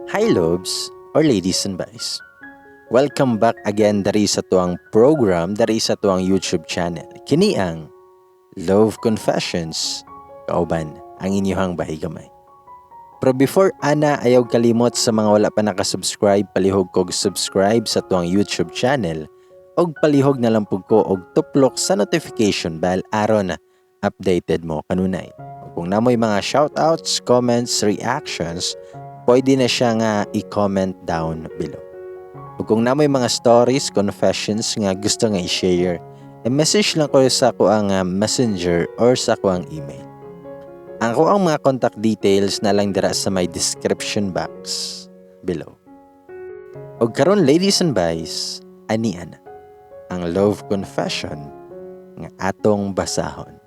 Hi loves or ladies and boys. Welcome back again dari sa tuang program, dari sa tuang YouTube channel. Kini ang Love Confessions. Kauban ang inyong bahigamay. Pero before ana, ayaw kalimot sa mga wala pa nakasubscribe, palihog kog subscribe sa tuang YouTube channel og palihog na lang pug ko og tuplok sa notification bell aron updated mo kanunay. Ug kung namoy mga shoutouts, comments, reactions, pwede na siya nga i-comment down below. Ug kung namoy mga stories, confessions nga gusto nga i-share, i-message lang ko sa ako ang messenger or sa ako ang email. Ang ako ang mga contact details na lang dira sa may description box below. Og karon, ladies and boys, ani ana ang love confession nga atong basahon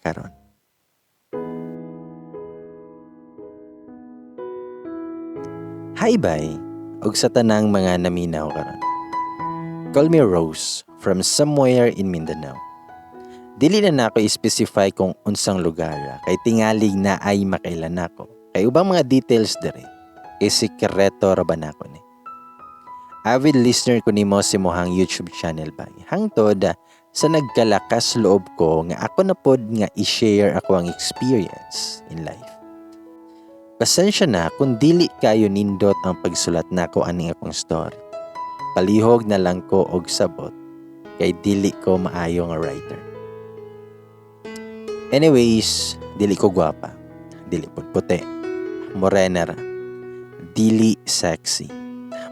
karon. Hi bye og sa tanang mga naminaw karon. Call me Rose from somewhere in Mindanao. Dili na nako i-specify kung unsang lugar kay tingalig na ay makailan nako. Kay ubang mga details diri kay sikreto ra ba nako ni. Avid listener ko nimo sa imong YouTube channel bay. Hangtod sa nagkalakas loob ko nga ako na pod nga i-share ako ang experience in life. Pasensya na kung dili kayo nindot ang pagsulat nako aning akong story. Palihog na lang ko og sabot kay dili ko maayo nga writer. Anyways, dili ko gwapa, dili pud puti, morena ra, dili sexy,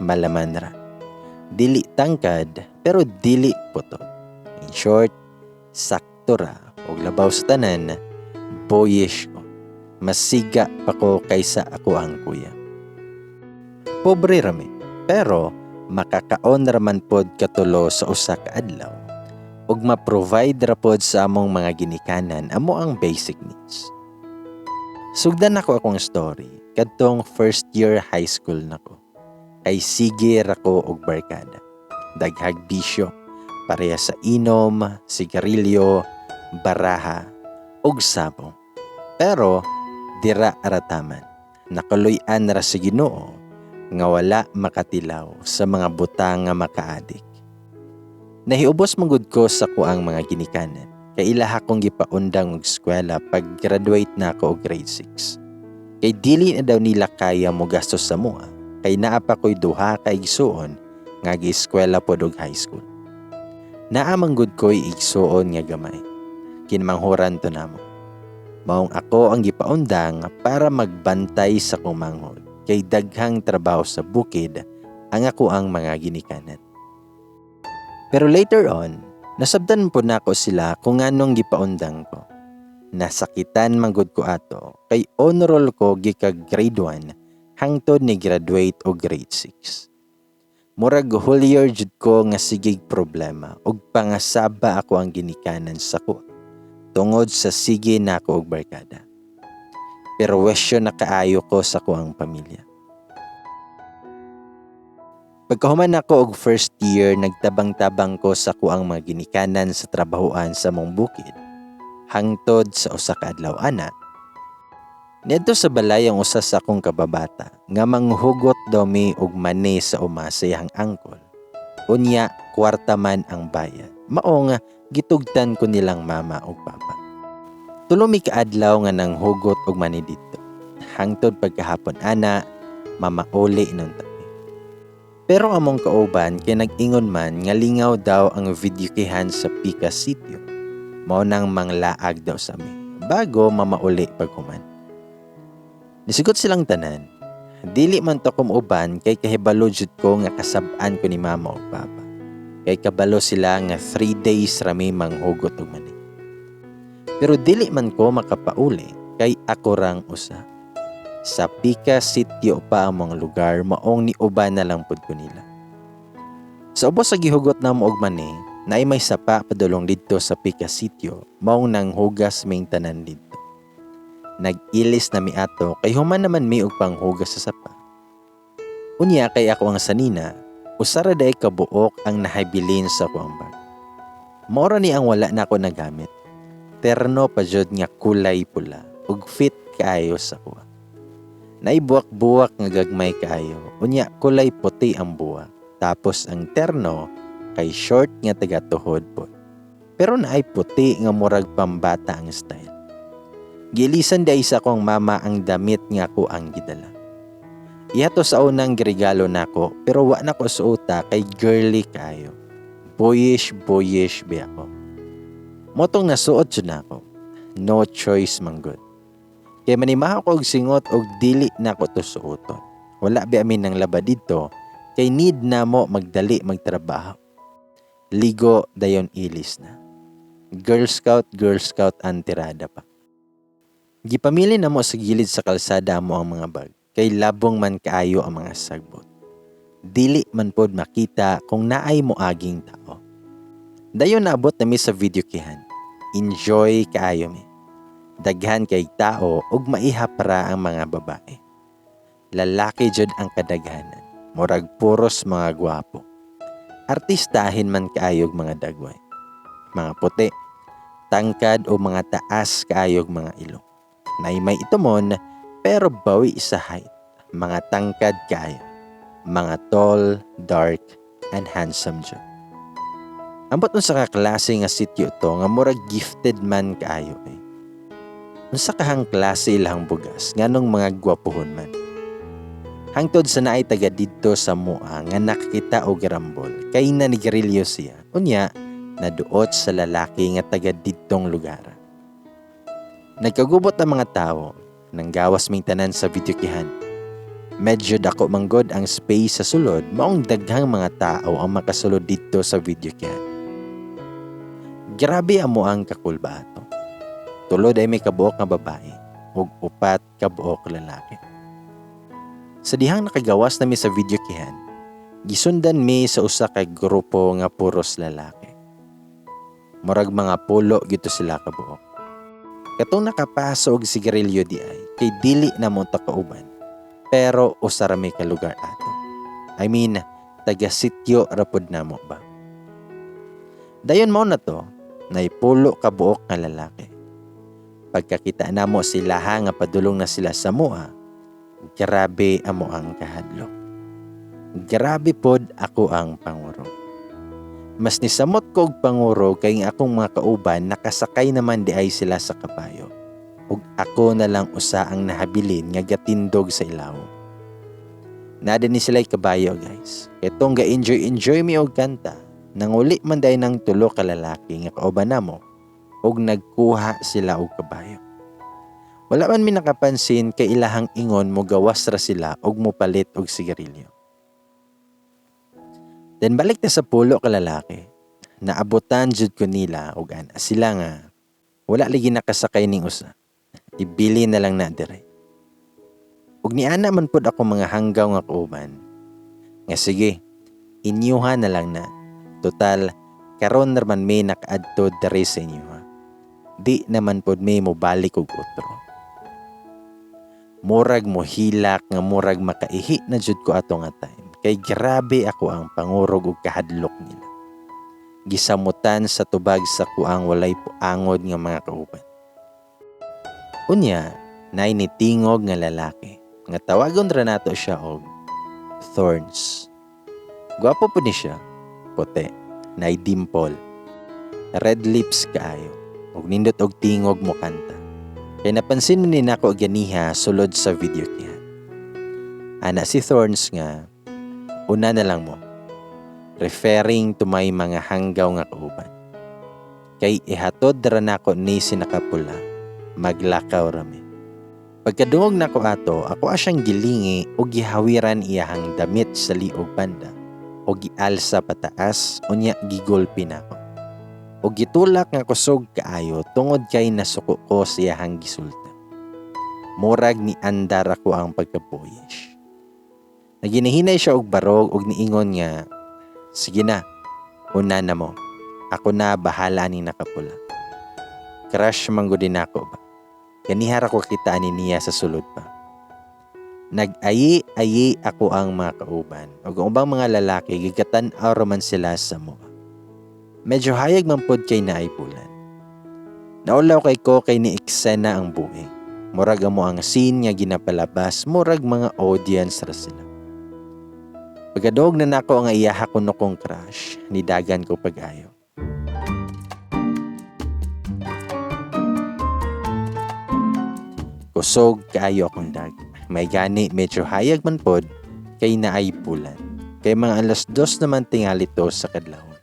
malaman ra, dili tangkad pero dili putot. In short, sakto ra og labaw sa tanan, boyish ko. Masiga pa ko kaysa ako ang kuya. Pobre rami, pero makakaon raman pod katulo sa usa ka adlaw ug ma-provide ra pod sa among mga ginikanan amo ang basic needs. Sugdan nako akong story kadtong first year high school nako. Kay sige ra ko og barkada. Daghag bisyo, pareha sa inom, sigarilyo, baraha ug sabong. Pero dira ra taman. Nakaluy-an ra sa Ginoo nga wala makatilaw sa mga butang nga makaadik. Nahiubos man gud ko sa kuang mga ginikanan. Kay ilaha kong gipaundang og eskwela pag graduate na ako og grade 6. Kay dili na daw nila kaya mo gastos sa mua. Kay naa pa ko'y duha ka igsuon nga gi-eskwela pod og high school. Naa man gud ko'y igsuon nga gamay. Kinamanghuran to namo. Maong ako ang gipaundang para magbantay sa kumanghod kay daghang trabaho sa bukid ang ako ang mga ginikanan. Pero later on, nasabtan po nako sila kung anong gipaundang ko. Nasakitan man gud ko ato kay honor roll ko gikag grade 1 hangtod ni graduate og grade 6. Murag whole year jud ko nga sigig problema ug pangasaba ako ang ginikanan sa ko tungod sa sige nako og barkada. Pero wesyo na kaayo ko sa kuang pamilya. Pagkahuman nako og first year, nagtabang-tabang ko sa kuang mga ginikanan sa trabahoan sa mong bukid. Hangtod sa usa ka adlaw ana, niadto sa balay ang usa sa akong kababata nga manghugot daw mi og mani sa uma sa iyang angkol. Unya, kwarta man ang bayad. Mao nga gitugtan ko nilang mama ug papa. Tulo mi kaadlaw nga nanghugot og mani didto. Hangtod pagkahapon ana, mamauli nung tabi. Pero among kauban kay nag-ingon man nga lingaw daw ang videokehan sa Pika Sitio. Mao nang manglaag daw sa mi bago mamauli paghuman. Nisugot silang tanan. Dili man to kumuuban kay kahibalo jud ko nga kasab-an ko ni mama ug papa. Kay kabalo sila nga 3 days rami manghugot og mani. Pero dili man ko makapauli kay ako rang usa. Sa Pika Sitio pa ang mga lugar maong niuban na lang pud ko nila. Sa ubos sa gihugot namo og mani, naay may sapa padulong didto sa Pika Sitio, maong nanghugas ming tanan didto. Nag-ilis na mi ato kay human naman mi og panghugas sa sapa. Unya kay ako ang sanina, usa ra day kabuok ang nahabilin sa akong bag. Mao ra ni ang wala na ako nagamit. Terno pa jud nga kulay pula ug fit kaayo sa kuha. Naay buwak-buwak nga gagmay kaayo, unya kulay puti ang buwak. Tapos ang terno kay short nga taga-tuhod pod. Pero naay puti nga murag pambata ang style. Gilisan diay sa akong mama ang damit nga ako ang gidala. Iya to sa unang giregalo nako pero wa na ko suota kay girly kaayo. Boyish boyish bi ako. Motong nasuot jud nako. No choice man gud. Kay manimaho ko og singot og dili nako to suoton. Wala bi amin nang laba didto kay need namo magdali magtrabaho. Ligo dayon ilis na. Girl Scout, Girl Scout ang tirada pa. Gipamili namo sa gilid sa kalsada mo ang mga bag kay labong man kaayo ang mga sagbot. Dili man pod makita kung naay moaging tao. Dayon naabot nami sa videokehan. Enjoy kaayo mi. Daghan kay tao ug maihap ra ang mga babae. Lalaki jud ang kadaghanan. Murag puros mga gwapo. Artistahin man kaayog mga dagway. Mga puti, tangkad o mga taas kaayog mga ilong. Naay may itumon pero bawi sa height. Mga tangkad kaayo. Mga tall, dark, and handsome jud. Ambot unsa ka klase nga sityo to nga murag gifted man kaayo eh. Unsa kahang klase ilahang bugas nganong mga gwapuhon man. Hangtod sa naay taga didto sa mua nga nakakita og rambol kay nanigarilyo siya. Unya naduot sa lalaki nga taga didtong lugar. Nagkagubot ang mga tao nang gawas ming tanan sa videokehan. Medyo dako manggod ang space sa sulod maong daghang mga tao ang makasulod didto sa videokehan. Grabe amo ang kakulba ato. Tulo diay may kabuok nga babae ug upat kabuok lalaki. Sa dihang nakagawas nami sa videokehan, gisundan mi sa usa ka grupo nga puros lalaki. Murag mga pulo gito sila kabuok. Katong nakapaso og sigarilyo di ay kay dili na mo ta kauban, pero usa ra mi ka lugar ato. I mean, taga sityo ra pod namo ba. Dayon mao na to, naipulo ka buok nga lalaki. Pagkakita namo sila nga padulong na sila sa mua, grabe amo ang kahadlok. Grabe pod ako ang pangurog. Mas nisamot ko og pangurog kay ang akong mga kauban nakasakay naman di ay sila sa kabayo. Ug ako na lang usa ang nahabilin nga gatindog sa ilawom. Nada ni sila'y kabayo, guys. Ketong ga-enjoy enjoy mi og kanta, nanguli man day ng tulo ka lalaki nga kauban namo ug nagkuha sila og kabayo. Wala man mi nakapansin kay ilahang ingon mo gawas ra sila og mopalit og sigarilyo. Then balik ta sa pulo ka lalaki. Naabutan jud ko nila og ana sila nga wala lagi nakasakay ning usa. Ibili na lang na dire. Ug niana man pud ako mga hanggaw nga kauban. Nga sige, inyuha na lang na. Total, karon ra man mi nakaadto diri sa inyo. Di naman pud mi mobalik og otro. Murag mo hilak nga murag makaihi na jud ko ato nga time. Kay grabe ako ang pangurog og kahadlok nila. Gisamutan sa tubag sa kuang walay puangod nga mga kauban. Unya, naay nitingog nga lalaki nga tawagon ra nato siya og Thorns. Gwapo po ni siya, puti, naay dimple, red lips kaayo, ug nindot og tingog mo kanta. Kay napansin ni nako ganiha sulod sa video kaya. Ana si Thorns nga, una na lang mo, referring to my mga hanggaw nga kauban. Kay ihatod ra nako ni sinakapula, maglakaw rami. Pagkadungog nako ato, ako asyang gilingi o gihawiran iyahang damit sa liog banda o gialsa pataas unya gigulpi nako. O gitulak nga kusog kaayo tungod kay nasuko ko sa iyahang gisulta. Murag ni andar ako ang pagkaboyish. Naginahinay siya og barog og niingon nga, sige na, una na mo. Ako na bahala ni nakapula. Crush man gud din ako ba. Ganihara ko kita ani niya sa sulod pa. Nag-ayi-ayi ako ang mga kauban. Ug ang ubang mga lalaki gigatan-aw ra man sila sa mua. Medyo hayag man pod kay naay bulan. Naulaw kay ko kay ni eksena ang buhi. Murag amo ang scene nga ginapalabas, murag mga audience ra sila. Pagkadog na nako nga iyaha kuno kong crush, nidagan ko pag-ayo. Kusog kaayo akong dag. May gani medyo hayag man pod kay naay bulan. Kay mga 2:00 naman tingali to sa kadlawon.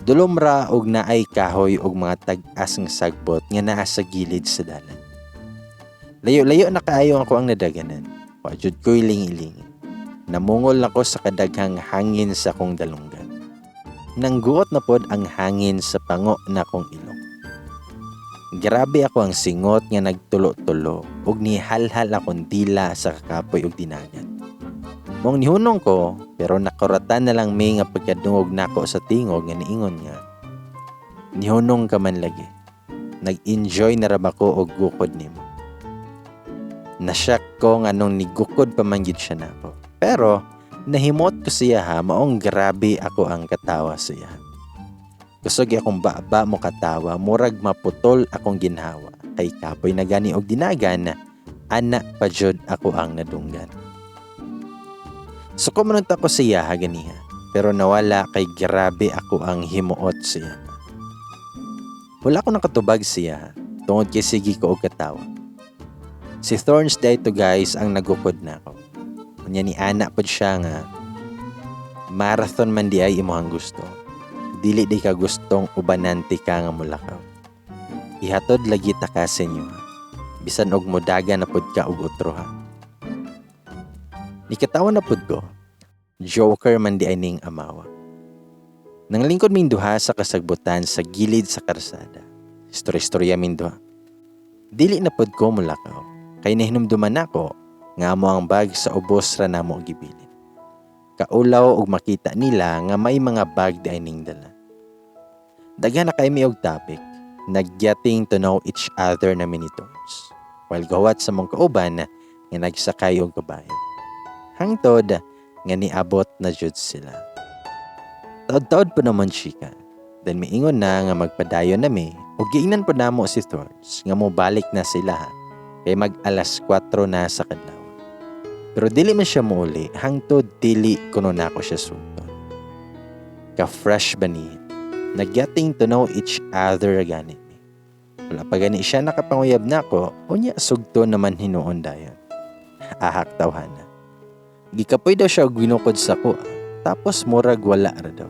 Dulom ra og naay kahoy og mga tag-as nga sagbot nga naa sa gilid sa dalan. Layo-layo na kaayo ako ang nadaganan. Wa jud ko'y lingi-lingi. Namungol ako sa kadaghang hangin sa akong dalunggan. Nangguot na pod ang hangin sa pango na akong ilong. Grabe ako ang singot nga nagtulo-tulo ug nihalhal akong dila sa kakapoy ug dinagan. Mong nihunong ko, pero nakuratan na lang mi nga pagkadungog nako sa tingog nga niingon nga, nihunong ka man lagi. Nag-enjoy na ra ba ko og gukod nimo. Nasyak ko nga nung nigukod pa man gid siya nako. Pero nahimot ko siya ha, maong grabe ako ang katawa siya. Kusog akong baba mo katawa, murag maputol akong ginhawa. Kay kapoy na gani og dinagan, ana pa jud ako ang nadunggan. Suko man unta ko siya ha ganiha, pero nawala kay grabe ako ang himuot siya. Wala ko nakatubag siya, tungod kay sige ko og katawa. Si Thorns dito guys ang nagukod na ako. Unya ni ana pod siya nga marathon man di ay imuhang gusto. Dili di ka gustong ubanan ti ka nga mulakaw. Ihatod lagi ta ka sa inyo. Bisan og mudaga na pod ka og utro ha. Nikatawa na pod ko. Joker man di ay ning amawa. Nanglingkod min duha sa kasagbutan sa gilid sa karsada. Istorya-istorya min duha. Dili na pod ko mulakaw. Kay nahinumduman nako nga amo ang bag sa ubos ra namo gibilin. Kaulaw og makita nila nga may mga bag di ay ning dala. Daghan na kay mi og topic. Nag-getting to know each other na mini turns. While gawat sa mong kauban nga nagsakay og kabayo. Hangtod nga niabot na jud sila. Taod-taod po naman chika. Then miingon na nga magpadayon na mi og giingnan po namo si Thorns nga mobalik na sila ha. Kay mag 4:00 na sa kadlaw. Pero dili man siya muuli, hangtod dili kuno nako siya sugton. Ka-fresh ba ni? Nag-getting to know each other gani. Wala pa gani siya nakapanguyab nako, unya sugton naman hinuon dayon. Ahak tawhana. Gikapoy daw siya og ginukod sa ko, tapos murag wala ra daw.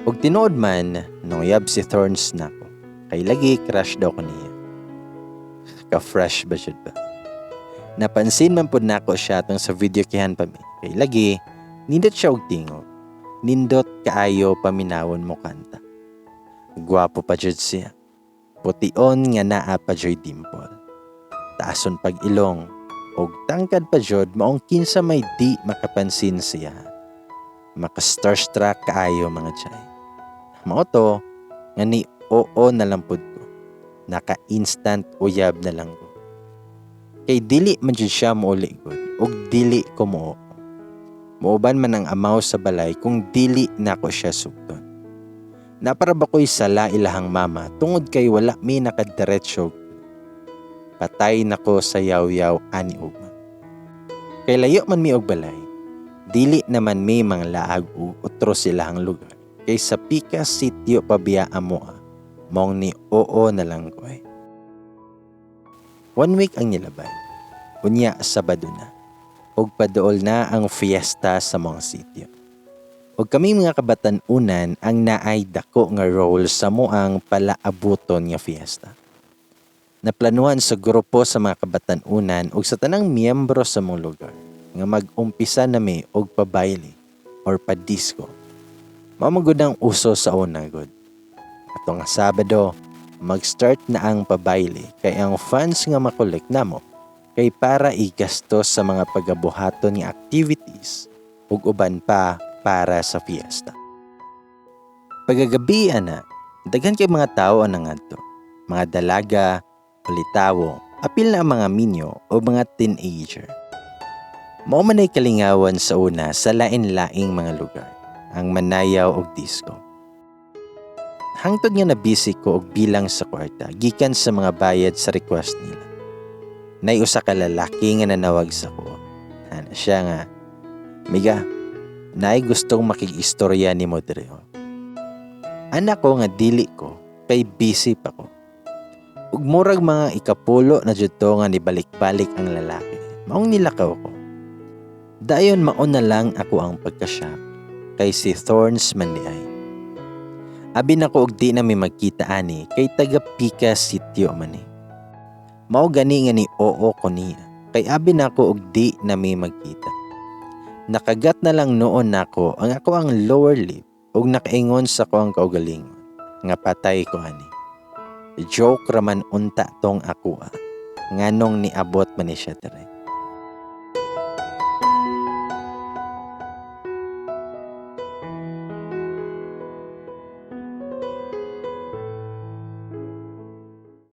Og tinuod man, nanguyab si Thorns nako. Kay lagi crush daw ko niya. Ka-fresh ba siya ba? Napansin man pud nako siya tong sa video kihan pa mi. Kay lagi, nindot siya og tingog. Nindot kaayo paminawon mo kanta. Gwapo pa jud siya. Pution nga naa pa joy dimple. Taason pag ilong og tangkad pa jud maong kinsa may di makapansin siya. Maka-starstruck kaayo mga chay. Mao to nga ni oo na lang pud ko. Naka-instant uyab na lang ko. Kay dili man jud siya muuli gud og dili ko muo. Muuban man ang amaw sa balay kung dili nako siya sugton. Napara ba ko'y sala ilahang mama tungod kay wala mi nakadiretso. Patay nako sa yaw-yaw ani ugma. Kay layo man mi og balay, dili naman mi manglaag og otro silahang lugar. Kay sa pikas sitio pabiya amoa, mong ni oo na lang ko ay. 1 week ang nilabay. Unya Sabado na. Og paduol na ang fiesta sa mga sitio. Og kami mga kabatan-unan ang naay dako nga role sa moang palaabuton nga fiesta. Naplanuhan sa grupo sa mga kabatan-unan og sa tanang miyembro sa mong lugar nga mag-umpisa nami og pabayle or padisco. Mao man gud ang uso sa una gud. Ato nga Sabado, mag-start na ang pabayle kay ang funds nga makolek namo kay para igastos sa mga pagabuhaton nga activities ug uban pa para sa fiesta. Pagagabi ana, daghan kay mga tawo ang nangadto. Mga dalaga, ulitawo, apil na ang mga minyo o mga teenager. Mao man ay kalingawan sa una sa lain-laing mga lugar, ang manayaw og disco. Hangtod nga nabisi ko og bilang sa kwarta gikan sa mga bayad sa request nila. Nay usa ka lalaki nga nanawag sa ko. Ana siya nga, "Miga, naay gustong makig-istorya nimo diri." Oh. Ana ko nga dili ko kay busy pa ko. Ug murag mga ikapulo na jud to nga nibalik-balik ang lalaki. Maong nilakaw ko. Dayon mao na lang ako ang pagka-shock kay si Thorns man diay. Abi nako og di na mi magkita ani kay taga Pika sitio man ni. Mao gani nga ni oo ko niya kay abi nako og di na mi magkita. Nakagat na lang noon nako ang ako ang lower lip ug nakaingon sa ko ang kaugalingon nga patay ko ani. Joke raman unta tong ako ah. Nganong niabot man ni siya dire.